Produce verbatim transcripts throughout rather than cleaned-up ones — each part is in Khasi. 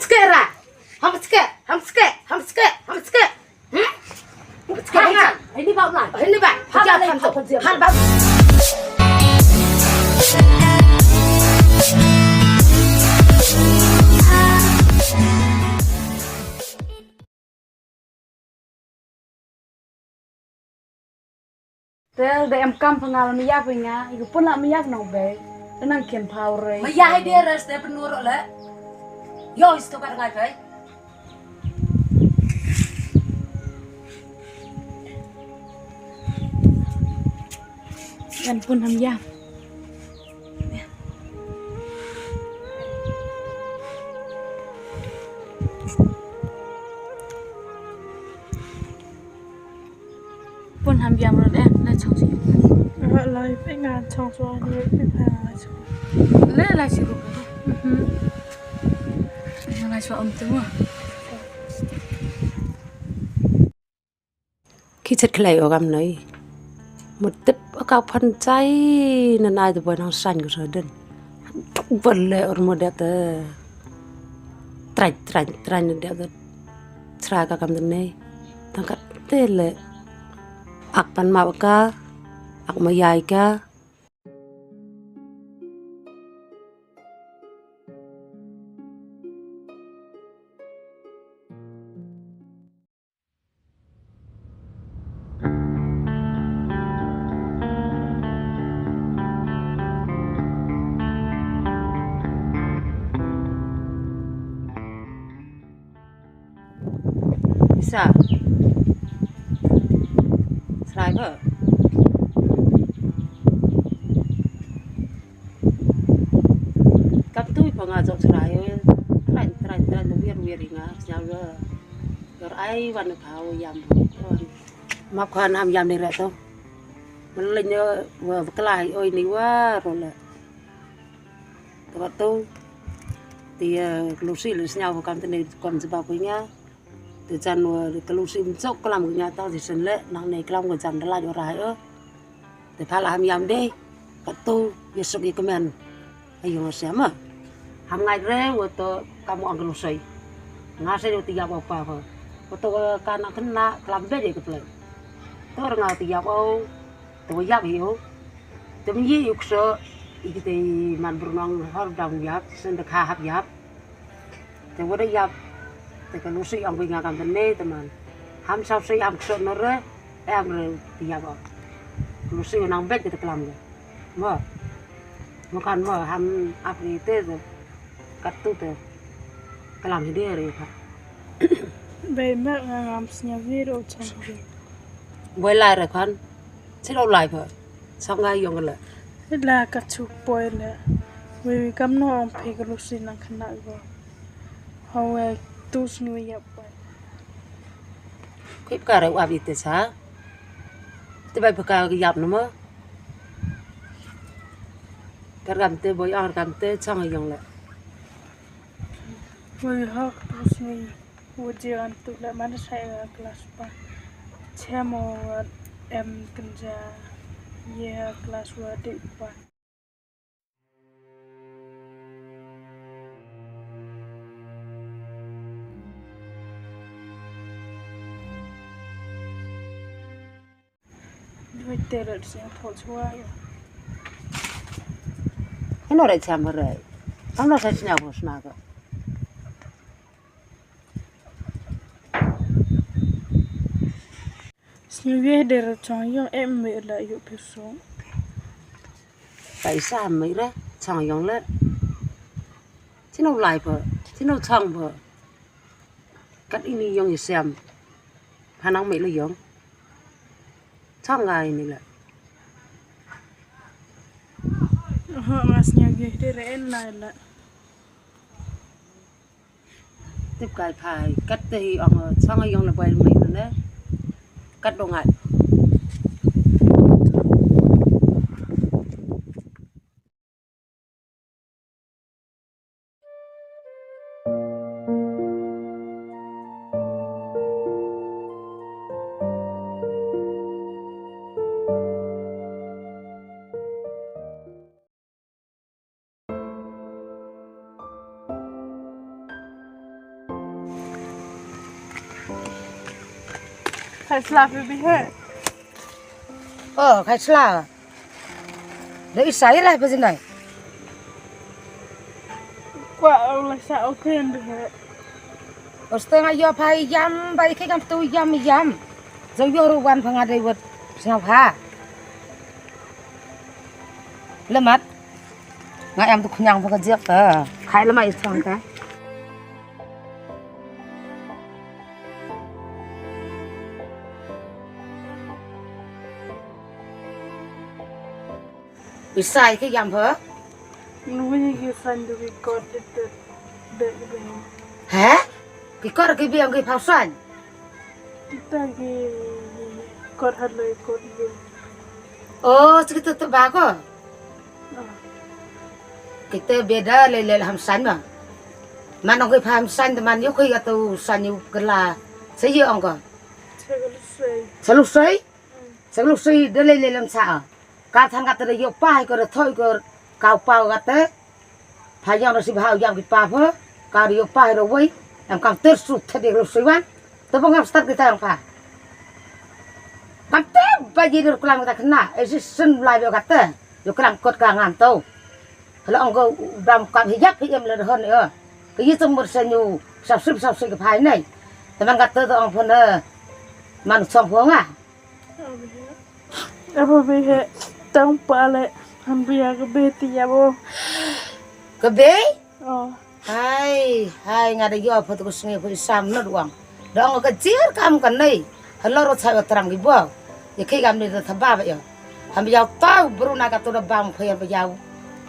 Skera. Ham ske, ham ske, ham ske, ham ske. Hmm? Ham ske. Ini bau lai. Ini bau. Ham lai, ham lai. Te da em kam pyngal maya pynga, i pun la maya nong bei. Te nang kien pau re. Maya hai dia ras te penur le. Yo, isto ka ngai pai. Yan pun ham ya. Pun ham biang lut eh, lai chong si. Nga lai pe nga chong so ni pe pa lai chong. Le lai si ru. Mhm. Nga lai so om tu mo. Ki chet khlai o gam noi. Mut tip ka phan chai na nai de boy nang san ko so den. Tuk bal le or mo de te. Trai trai trai ne de te. Chra ka kam de nei. Tang kat te le. Ak pan ma ka. Ak ma yai ka. Isa. Srai ba. Kam tu pa nga jok srai. Trai, trai, trai, wir, wir nga. Snyau ba. Yor ai wan ka yam. Map khan ham yam ni re to. Mlin yo wa klai oi ni wa ro le. Te wa to. Ti, eh, klusi le snyau kam te ne kon jeba ko nya. Te jan wa klusi mchok klam ko nya ta ti sen le nang ne klam ko jan de la yo rai o. Te pha la ham yam de. Ka tu ye suk ye kmen. Ayo nga siama. Ham ngai re wa to kam ang klusoi. Nga se yo ti yap o pa ko. Wa to ka na kena klam be de ke plek. To nga ti yap o. To yap yo. Te mi ye yuk so. Iki te man bernong har dam yap. Sen de ka hap yap. Te wa da yap. Te ka lusi ang wi nga kam te ne te man. Ham sau se ham kso no re. Em re ti yap o. Lusi nang bet ke te klam de. Mo. Mo kan mo ham ap ri te te. Kat tu te. Klam hi de re ka. Bei ma nga ngam snya vi ro chang vi. Boi lai re kan. Chi lo lai ba. Sang nga yong le. La ka chu poi le. Wei wei kam no ong phe ka lusi nang khana go. Hawe tu snu yap poi. Kip ka re wa bi te sa. Te bai phe ka yap no mo. Kar kam te boi ar kam te chang yong le. Wei hak tu snu. Wa jian tu le man sai ga class pa. Chemo wa em kenja ye class wa de pa. Dwai te rat siang thot chwa yo. Ino rat siang ba rai. Ang no sa siang ba sna ka. Sñiaw de re chong yong em me la yu piso. Paisa me re chong yong le. Chino lai pa, chino chong pa. Kat ini yong i siam. Hanang me le yong. Chong ga ini le. Ho nga sñiaw de re en lai la. Tip kai phai kat te hi ong chong yong le bai mai ne. Kat dong ai. Khai sla phi bih he. Oh, khai sla. Da i sa i lah ba jinai. Kwah ong la sa o kren bih he. Oste nga ïoh pha ïam ba i khe kam tu ïam ïam. Jong ïoh ruh wan pha nga dei wat sngap ha. Lemat. Nga em tu khñiang pha ka jiak ta. Khai lemat i thang ka. Isai ki ïam pha? Nui ki san du ki kot dit dit dit dit. He? Ki kot ki biang ki phau san? Kita ki kot hat loi kot ki. Oh, sikit tu ba ko? Ah. Kita beda lele ham san ma. Man ong ki pham san teman yu kui atu san yu kela. Sa yu ong ko. Sa lu sai. Sa lu sai? Sa lu sai de lele lam sa. Ka thang kata de yu pa ko de thoi ko kau pau kata. Pha ïang rasi bha u ïam ki pa pha, ka ri u pa ro wei, em kam ter su thet ïa ka lu sui wan. To ba ngam start kita ïang pha. Kam ter ba ji dur klam kita kena, e si sen lai ïa kata. Ïa klam kot ka ngan to. Hala ong ko dam kam hi yak hi em le hon ïa. Ka yi tong mur sen yu, sap sip sap sip ka phai nei. Teman kata to ong pha ne. Man song pha nga. Abo bih he tang pa le han bia ka bih ti abo. Ka bih? Oh. Hai, hai nga da ïoh pha tu ka sngi pha i sam na duang. Da ong ka jir kam ka nei. Halor ro chai wa trang ki bo. Ïa ki kam ni da thaba ba ïa. Han bia tau bru na ka tu da bang pha ïa ba ïa.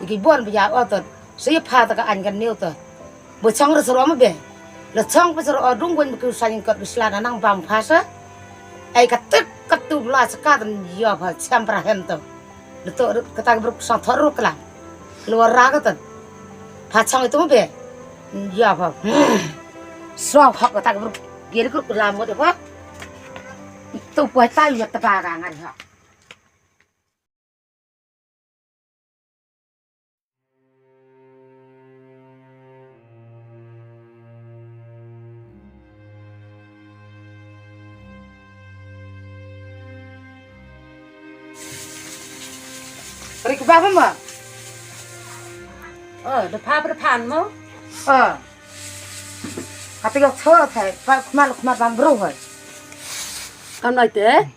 Ïa ki bon ba ïa o tot. Sa ïa pha ta ka aiñ ka niu ta. Ba chong ra sa ruh ma be. La chong pa sa ruh o dung wen ba kru sa ïing kot ba sla na nang bam pha sa. Ai ka tik ka tu bla sa ka tan ïa pha cham pra hem ta. La to kata ka bruk sa thor ruh kla. Luar ra ka tan. Pha chong itu ma be. Ïa pha. Sa pha kata ka bruk. Gir kruk la mo de pha. Tu pha ta ïa ta ba ka ngan ha. Rik ba ba ma? Oh, da pha ba da phan mo? Oh. Kata ïoh chho thai, pa khmat khmat bam bru hai. Kam nai te?